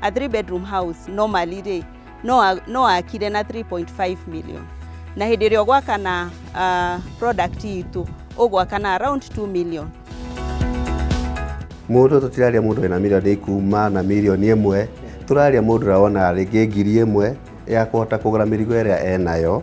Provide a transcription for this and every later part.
A 3 bedroom house normally rĩ, no akire na 3.5 million, na hĩndĩ ĩrĩa ũgwaka na product itũ ũgwaka na around 2 million. Mũndũ, tũtiraria mũndũ wĩna mirioni kuma na mirioni 1, tũraria mũndũ ũrĩa wonaga rĩngĩ 1,000 ya kũhota kũgũra mĩrigo ĩrĩa enayo.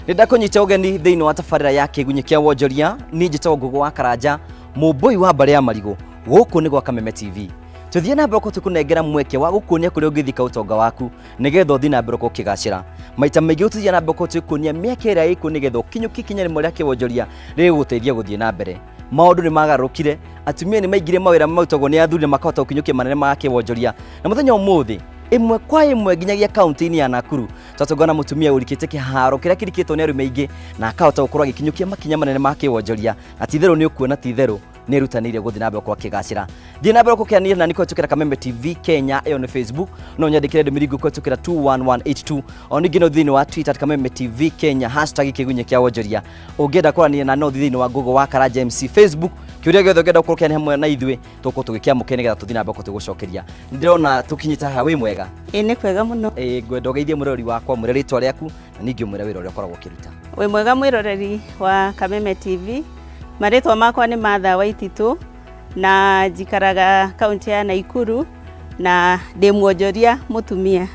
Nĩ ndakũnyita ũgeni thĩinĩ wa tabarĩra ya Kĩgunyĩ kĩa Wonjoria. Niĩ njĩtagwo Ngũgũ wa Karanja, mũmbũi wa mbarĩ ya marigũ. Gũkũ nĩ gwa Kameme TV. Tũthiĩ na mbere gũkorwo tũkũnengera mweke wa gũkuonia kũrĩa ũngĩthika ũtonga waku nĩgetha ũthiĩ na mbere gũkorwo ũkĩgacĩra. Maita maingĩ tũthiĩ na mbere gũkorwo tũgĩkuonia mĩeke ĩrĩa ĩkuo nĩgetha ũkinyũkie ikinya rĩmwe rĩa kĩwonjoria rĩgũgũteithia gũthiĩ na mbere. Maũndũ nĩ magarũrũkire, atumia nĩ maingire mawĩra marutagwo nĩ athuri na makahota gũkinyũkia manene ma kĩwonjoria. Na mũthenya ũmũthĩ ĩmwe kwa ĩmwe nginyagia kaunti-inĩ ya Nakuru twatũngana na mũtumia ũrikĩte kĩharo kĩrĩa kĩrikĩtwo nĩ arũme aingĩ na akahota gũkorwo agĩkinyũkia makinya manene ma kĩwonjoria, na ti-itherũ nĩ ũkuona ti-itherũ nĩ erutanĩirie gũthiĩ na mbere gũkorwo akĩgacĩra. Thiĩ na mbere gũkĩanĩria na nĩ kũhetũkĩra Kameme TV Kenya, ĩyo nĩ Facebook. No nyandĩkĩre ndũmĩrĩri nguhĩ kũhetũkĩra 21182. O ningĩ no thĩinĩ wa Twitter @Kameme TV Kenya, #KĩgunyĩKĩaWonjoria. Ũngĩenda kwaranĩria na no thĩinĩ wa Google wa Karanja MC Facebook, kĩũria gĩothe ũngĩenda gũkorwo ũkĩaria hamwe na ithuĩ, tũgũkorwo tũgĩkĩamũkĩra nĩgetha tũthiĩ na mbere gũkorwo tũgĩgũcokeria. Ndĩrona tũkinyĩte haha, wĩ mwega? Ĩ, nĩ kwega mũno. Ĩ, ngwenda ũgeithie mũrori wakwa, mwĩre rĩtwa rĩaku na ningĩ ũmwĩre wĩra ũrĩa ũkoragwo ũkĩruta. Wĩ mwega mwĩroreri wa Kameme TV. Marĩtwa makwa nĩ Martha Waititũ na njikaraga kaunti ya Naikuru na ndĩ mwonjoria mũtumia.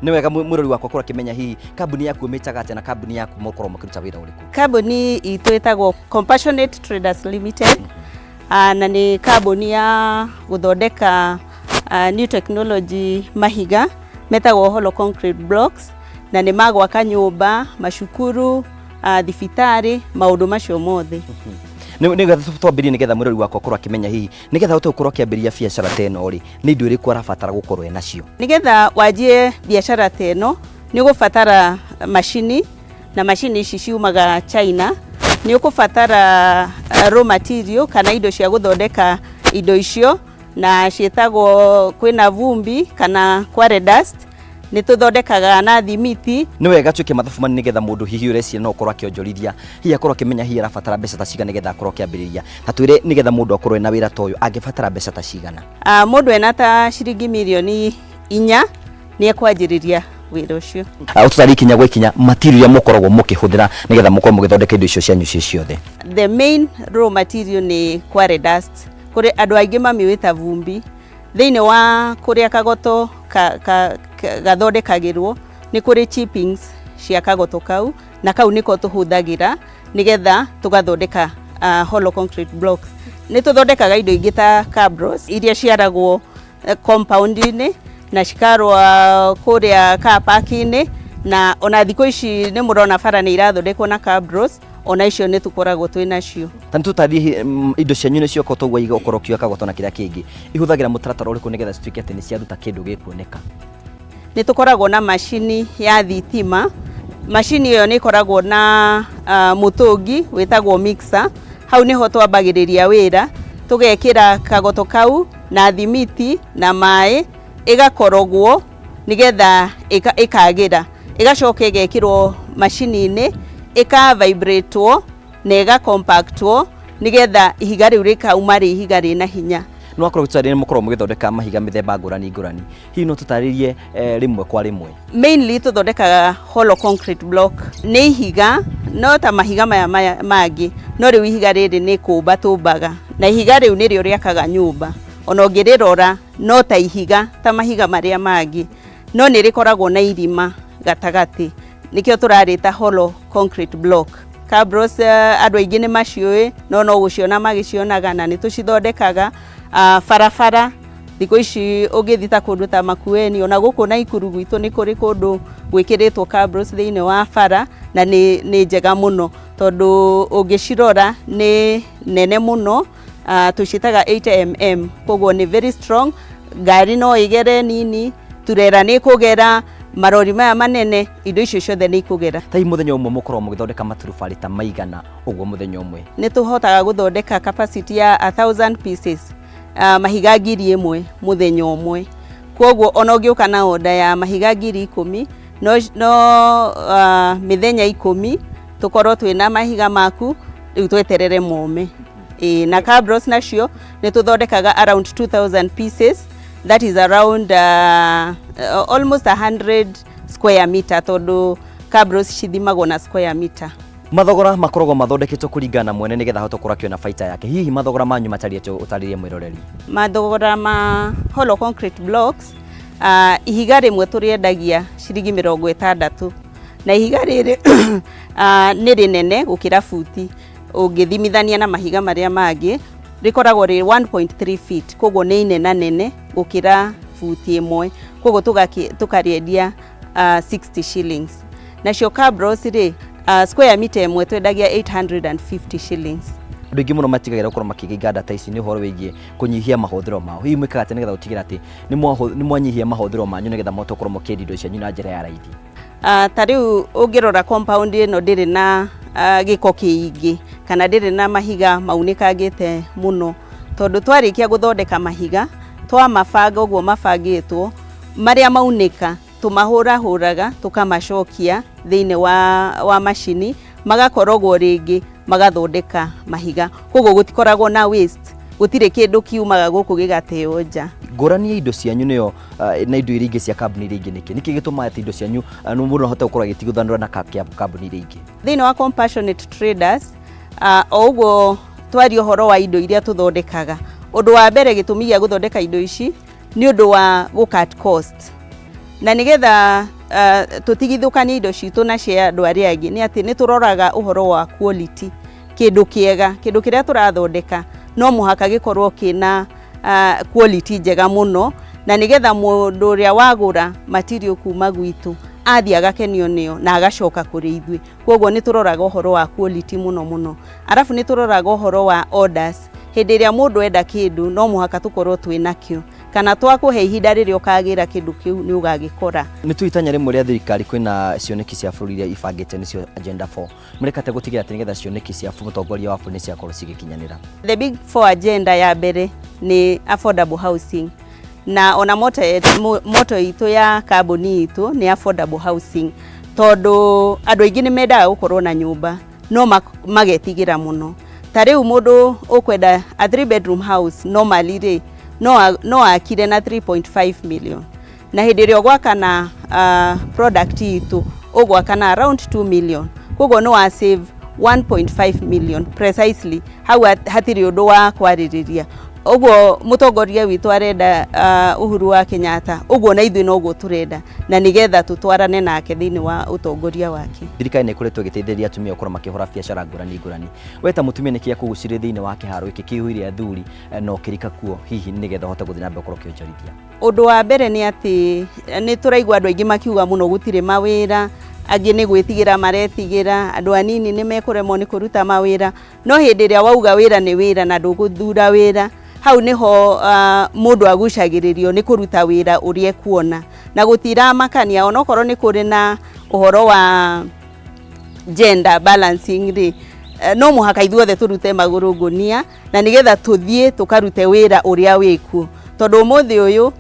Nĩ wega mwĩrori wakwa akorwo akĩmenya hihi kambuni yaku ĩmĩtaga atĩa na kambuni yaku mũkorwo mũkĩruta wĩra ũrĩkũ. Kambuni itũ ĩtagwo Compassionate Traders Limited, na nĩ kambuni ya gũthondeka new technology mahiga metagwo hollow concrete blocks, na nĩ magwaka nyũmba, macukuru, thibitarĩ, maũndũ macio mothe. Nĩ twambĩrĩrie nĩgetha mwĩrori wakwa akorwo akĩmenya hihi nĩgetha ahote gũkorwo akĩambĩrĩria biacara ta ĩno rĩ, nĩ indo irĩkũ arabatara gũkorwo enacio? Nĩgetha wanjie biacara ta ĩno, nĩ ũgũbatara macini, na macini ici ciumaga China. Nĩ ũkũbatara raw material kana indo cia gũthondeka indo icio, na ciĩtagwo kwĩna vumbi kana quarry dust. Nĩ tũthondekaga na thimiti. Nĩ wega tuĩke mathabu manini nĩgetha mũndũ hihi ũreciria no ũkorwo akĩonjorithia hihi akorwo akĩmenya hihi arabatara mbeca ta cigana nĩgetha akorwo akĩambĩrĩria. Ta twĩre, nĩgetha mũndũ akorwo ena wĩra ta ũyũ angĩbatara mbeca ta cigana? Mũndũ ena ta ciringi mirioni 4 nĩ ekwanjĩrĩria wĩra ũcio. Ũtũtarĩrie ikinya gwa ikinya material iria mũkoragwo mũkĩhũthĩra nĩgetha mũkorwo mũgĩthondeka indo icio cianyu ciĩ ciothe. The main raw material nĩ quarry dust. Kũrĩ andũ aingĩ mamĩũĩ ta vumbi. Thĩinĩ wa kũrĩa kagoto gathondekagĩrwo nĩ kũrĩ chippings cia kagoto kau, na kau nĩko tũhũthagĩra nĩgetha tũgathondeka hollow concrete blocks. Nĩ tũthondekaga indo ingĩ ta cabros iria ciaragwo compound-inĩ na cikarwo kũrĩa car park-inĩ, na ona thikũ ici nĩ mũrona bara nĩ irathondekwo na cabros, ona icio nĩ tũkoragwo twĩ nacio. Ta nĩ tũtarĩrie indo cianyu nĩ cioka toguo ũkorwo ũkĩoya kagoto na kĩrĩa kĩngĩ, ihũthagĩra mũtaratara ũrĩkũ nĩgetha cituĩke atĩ nĩ ciaruta kĩndũ gĩkuoneka? Nĩ tũkoragwo na macini ya thitima. Macini ĩyo nĩ ĩkoragwo na mũtũngi wĩtagwo mixer. Hau nĩho twambagĩrĩria wĩra, tũgekĩra kagoto kau na thimiti na maĩ, ĩgakorogwo nĩgetha ĩkagĩra, ĩgacoka ĩgekĩrwo macini-inĩ, ĩka-vibratwo na ĩga-compactwo nĩgetha ihiga rĩu rĩkauma rĩ ihiga rĩna hinya. Nĩ wakorwo ũgĩtũtarĩria mũkorwo mũgĩthondeka mahiga mĩthemba ngũrani ngũrani, hihi no tũtarĩrie rĩmwe kwa rĩmwe? Mainly tũthondekaga hollow concrete block. Nĩ ihiga no ta mahiga maya mangĩ, no rĩu ihiga rĩrĩ nĩ kũmba tũmbaga, na ihiga rĩu nĩrĩo rĩakaga nyũmba. Ona ũngĩrĩrora no ta ihiga ta mahiga marĩa mangĩ, no nĩ rĩkoragwo na irima gatagatĩ, nĩkĩo tũrarĩta hollow concrete block. Cabros, andũ aingĩ nĩ maciũĩ, no no gũciona magĩcionaga, na nĩ tũcithondekaga. Barabara thikũ ici ũngĩthiĩ ta kũndũ ta Makueni, ona gũkũ Naikuru gwitũ nĩ kũrĩ kũndũ gwĩkĩrĩtwo cabros thĩinĩ wa bara, na nĩ njega mũno tondũ ũngĩcirora nĩ nene mũno. Tũciĩtaga 8 mm, koguo nĩ very strong. Ngari no ĩgere nini, turera nĩ ĩkũgera, marori maya manene, indo icio ciothe nĩ ikũgera. Ta hihi mũthenya ũmwe mũkoragwo mũgĩthondeka maturubarĩ ta maigana ũguo mũthenya ũmwe? Nĩ tũhotaga gũthondeka capacity ya 1000 pieces, mahiga 1,000 mũthenya ũmwe. Koguo ona ũngĩũka na order ya mahiga 10,000, no mĩthenya 10. Tũkorwo twĩna mahiga maku rĩu tweterere mome. Ĩĩ, na cabros nacio nĩ tũthondekaga around 2000 pieces, that is around almost 100 square meter, tondũ cabros cithimagwo na square meter. Mathogora makoragwo mathondeketwo kũringana na mwene nĩgetha ahote gũkorwo akĩona baita yake. Hihi mathogora manyu matariĩ atĩa? Ũtarĩrie mwĩroreri. Mathogora ma hollow concrete blocks, ihiga rĩmwe tũrĩendagia ciringi 60, na ihiga rĩrĩ nĩ rĩnene gũkĩra buti. Ũngĩthimithania na mahiga marĩa mangĩ, rĩkoragwo rĩ 1.3 feet, koguo nĩ inena nene gũkĩra buti ĩmwe, koguo tũkarĩendia 60 shillings. Nacio cabros rĩ, square meter ĩmwe twendagia 850 shillings. Andũ aingĩ mũno matigagĩra gũkorwo makĩiga iganda ta ici nĩ ũhoro wĩgiĩ kũnyihia mahũthĩro mao. Hihi mwĩkaga atĩa nĩgetha gũtigĩrĩra atĩ nĩ mwanyihia mahũthĩro manyu nĩgetha mũhote gũkorwo mũkĩendia indo cianyu na njĩra ya raithi? Ta rĩu ũngĩrora compound ĩno ndĩrĩ na gĩko kĩingĩ kana ndĩrĩ na mahiga maunĩkangĩte mũno, tondũ twarĩkia gũthondeka mahiga twamabanga ũguo mabangĩtwo, marĩa maunĩka tũmahũrahũraga tũkamacokia thĩinĩ wa macini, magakorogwo rĩngĩ magathondeka mahiga, koguo gũtikoragwo na waste, gũtirĩ kĩndũ kiumaga gũkũ gĩgateo nja. Ngũrani ya indo cianyu nĩyo na indo iria ingĩ cia kambuni iria ingĩ nĩkĩ? Nĩkĩ gĩtũmaga atĩ indo cianyu mũndũ no ahote gũkorwo agĩtigithanũra na kambuni iria ingĩ? Thĩinĩ wa Compassionate Traders, o ũguo twaria ũhoro wa indo iria tũthondekaga, ũndũ wa mbere gĩtũmi gĩa gũthondeka indo ici nĩ ũndũ wa gũ cut cost, na nĩgetha tũtigithũkanie indo citũ na cia andũ arĩa angĩ nĩ atĩ nĩ tũroraga ũhoro wa quality. Kĩndũ kĩega, kĩndũ kĩrĩa tũrathondeka no mũhaka gĩkorwo kĩna quality njega mũno, na nĩgetha mũndũ ũrĩa wagũra material kuma gwitũ athiĩ agakenio nĩyo na agacoka kũrĩ ithuĩ. Koguo nĩ tũroraga ũhoro wa quality mũno mũno. Arabu nĩ tũroraga ũhoro wa orders. Hĩndĩ ĩrĩa mũndũ enda kĩndũ no mũhaka tũkorwo twĩ nakĩo, kana twakũhe ihinda rĩrĩa ũkagĩra kĩndũ kĩu nĩ ũgagĩkora. Nĩ tũĩ itanya rĩmwe rĩa thirikari, kwĩna cioneki cia bũrũri iria ibangĩte, nĩcio Agenda 4. Mũrekate gũtigĩrĩra atĩ nĩgetha cioneki cia mũtongoria wa bũrũri nĩ ciakorwo cigĩkinyanĩra? The big four agenda ya mbere nĩ affordable housing, na ona motto itũ ya kambuni itũ nĩ affordable housing, tondũ andũ aingĩ nĩ mendaga gũkorwo na nyũmba no magetigĩra mũno. Ta rĩu mũndũ ũkwenda a 3 bedroom house normally rĩ, no akire na 3.5 million, na hĩndĩ ĩrĩa ũgwaka na product itũ ũgwaka na around 2 million, koguo nĩ wa save 1.5 million precisely. Hau hatirĩ ũndũ wa kwarĩrĩria. Ũguo mũtongoria witũ arenda, Uhuru wa Kenyatta, ũguo na ithuĩ noguo tũrenda, na nĩgetha tũtwarane nake thĩinĩ wa ũtongoria wake. Thirikari nĩ ĩkoretwo ĩgĩteithĩrĩria atumia gũkorwo makĩhũra biacara ngũrani ngũrani. We ta mũtumia, nĩkĩ gĩakũgucĩrĩria thĩinĩ wa kĩharo gĩkĩ kĩihũire athuri na ũkĩrika kuo hihi nĩgetha ũhote gũthiĩ na mbere gũkorwo ũkĩonjorithia? Ũndũ wa mbere nĩ atĩ nĩ tũraigua andũ aingĩ makiuga mũno gũtirĩ mawĩra, angĩ nĩ gwĩtigĩra maretigĩra, andũ anini nĩ mekũremwo nĩ kũruta mawĩra, no hĩndĩ ĩrĩa wauga wĩra nĩ wĩra na ndũgũthura wĩra, hau nĩho mũndũ agucagĩrĩrio nĩ kũruta wĩra ũrĩa ekuona na gũtiramakania. Onokorwo nĩ kũrĩ na ũhoro wa gender balancing rĩ, no mũhaka ithuothe tũrute magũrũ ngũnia na nĩgetha tũthiĩ tũkarute wĩra ũrĩa wĩkuo, tondũ ũmũthĩ ũyũ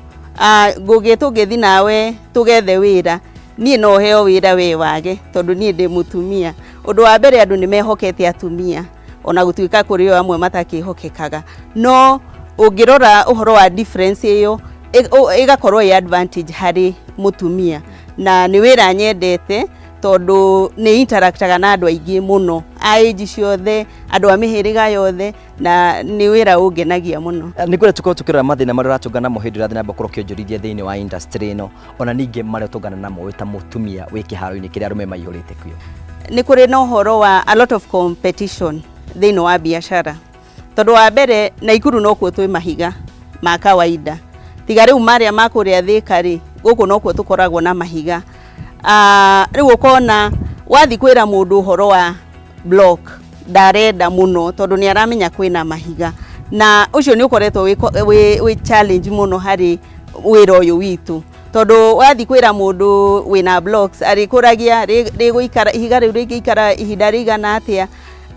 ngũgĩ tũngĩthi nawe tũgethe wĩra, niĩ no heo wĩra we wage tondũ niĩ ndĩ mũtumia. Ũndũ wa mbere, andũ nĩ mehokete atumia, ona gũtuĩka kũrĩ o amwe matakĩhokekaga, no ũngĩrora ũhoro wa difference ĩyo ĩgakorwo ĩ advantage harĩ mũtumia. Na nĩ wĩra nyendete tondũ nĩ interactaga na andũ aingĩ mũno a age ciothe, andũ a mĩhĩrĩga yothe, na nĩ wĩra ũngenagia mũno. Nĩ ngwenda tũkorwo tũkĩrora mathĩna marĩa ũratũngana namo hĩndĩ ĩrĩa ũrathiĩ na mbere gũkorwo ũkĩonjorithia thĩinĩ wa industry ĩno, ona ningĩ marĩa ũtũngana namo wĩ ta mũtumia wĩ kĩharo-inĩ kĩrĩa arũme maihũrĩte kuo. Nĩ kũrĩ na ũhoro wa a lot of competition thĩinĩ wa biacara, tondũ wa mbere Naikuru nokuo twĩ mahiga ma kawaida, tiga rĩu marĩa ma kũrĩa Thĩka rĩ, gũkũ nokuo tũkoragwo na mahiga. Rĩu ũkona wathi kwĩra mũndũ ũhoro wa block ndarenda mũno tondũ nĩ aramenya kwĩna mahiga, na ũcio nĩ ũkoretwo wĩ challenge mũno harĩ wĩra ũyũ witũ, tondũ wathi kwĩra mũndũ wĩna blocks arĩkũragia rĩgũikara, ihiga rĩu rĩngĩikara ihinda rĩigana atĩa,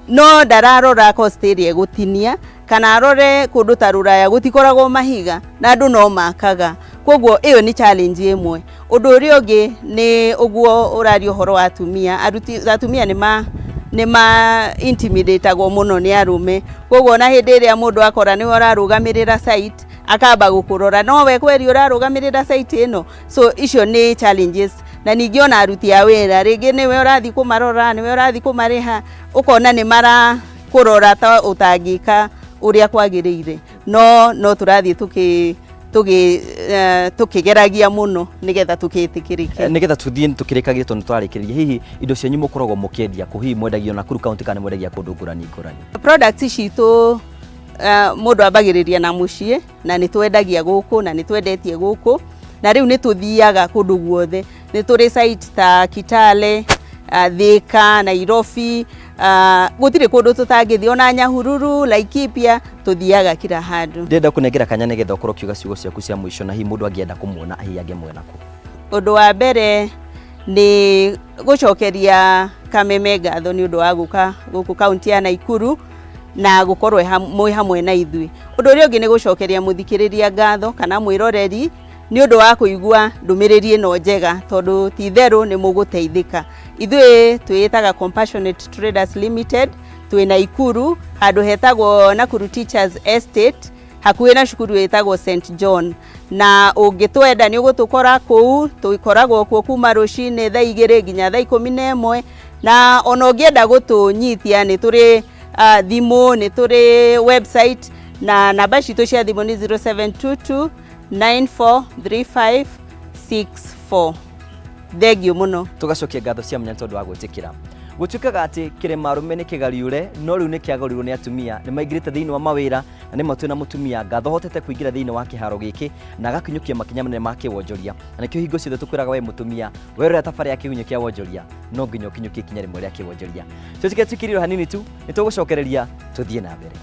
no ndararora cost ĩrĩa ĩgũtinia, kana arore kũndũ ta rũraya gũtikoragwo mahiga na andũ no makaga. Koguo ĩyo nĩ challenge ĩmwe. Ũndũ ũrĩa ũngĩ nĩ ũguo ũraria ũhoro wa atumia, atumia nĩ ma Nĩ ma intimidatagwo mũno nĩ arũme, koguo ona hĩndĩ ĩrĩa mũndũ akora nĩwe ũrarũgamĩrĩra site, akamba gũkũrora, nowe kweri ũrarũgamĩrĩra site ĩno. So icio nĩ challenges. Na ningĩ ona aruti a wĩra, rĩngĩ nĩwe ũrathiĩ kũmarora, nĩwe ũrathiĩ kũmarĩha, ũkona nĩ marakũrora ta ũtangĩka ũrĩa kwagĩrĩire. No tũrathiĩ tũkĩ tũgĩ tũkĩgeragia mũno nĩgetha tũkĩtĩkĩrĩke. Nĩgetha tuthiĩ tũkĩrĩkagia, tondũ twarĩkĩrĩria, hihi indo cianyu mũkoragwo mũkĩendia kũ? Hihi mwendagio Nakuru County kana mwendagia kũndũ ngũrani ngũrani? Products citũ, mũndũ ambagĩrĩria na mũciĩ, na nĩ twendagia gũkũ na nĩ twendetie gũkũ, na rĩu nĩ tũthiaga kũndũ guothe. Nĩ tũrĩ site ta Kitale, Thika, Nairobi, gũtirĩ kũndũ tũtangĩthiĩ, ona Nyahururu, Laikipia, tũthiaga kila handũ. Ndĩrenda kũnengera kanya nĩgetha ũkorwo ũkiuga ciugo ciaku cia mũico, na hihi mũndũ angĩenda kũmuona, hihi angĩmuona kũ? Ũndũ wa mbere nĩ gũcokeria Kameme ngatho nĩ ũndũ wa gũka gũkũ kaunti ya Nakuru na gũkorwo mwĩ hamwe na ithuĩ. Ũndũ ũrĩa ũngĩ nĩ gũcokeria mũthikĩrĩria ngatho kana mwĩroreri nĩ ũndũ wa kũigua ndũmĩrĩri ĩno njega, tondũ ti itherũ nĩ mũgũteithĩka. Ithuĩ twĩĩtaga Compassionate Traders Limited, twĩ Nakuru handũ hetagwo Nakuru Teachers Estate, hakuhĩ na cukuru ĩtagwo St John, na ũngĩtwenda nĩ ũgũtũkora kũu. Tũkoragwo kuo kuma rũcinĩ thaa 2 nginya thaa 11, na ona ũngĩenda gũtũnyitia nĩ tũrĩ thimũ, nĩ tũrĩ website, na namba citũ cia thimũ nĩ 0722 943564. Thengiũ mũno. Tũgacokia ngatho cia mwanya tondũ wa gwĩtĩkĩra. Gũtuĩkaga atĩ kĩrĩma arũme nĩ kĩgariũre, no rĩu nĩ kĩagũrirwo nĩ atumia. Nĩ maingĩrĩte thĩinĩ wa mawĩra, na nĩ matwĩ na mũtumia ngatho hotete kũingĩra thĩinĩ wa kĩharo gĩkĩ na agakinyũkia makinya manene ma kĩwonjoria. Na nĩkĩo hingo ciothe tũkwĩraga, we mũtumia werorera tabarĩra ya Kĩgunyĩ kĩa Wonjoria, no nginya ũkinyũkie ikinya rĩmwe rĩa kĩwonjoria. Twĩtĩkĩre tukiriro hanini tu, nĩ tũgũcokereria tũthiĩ na mbere.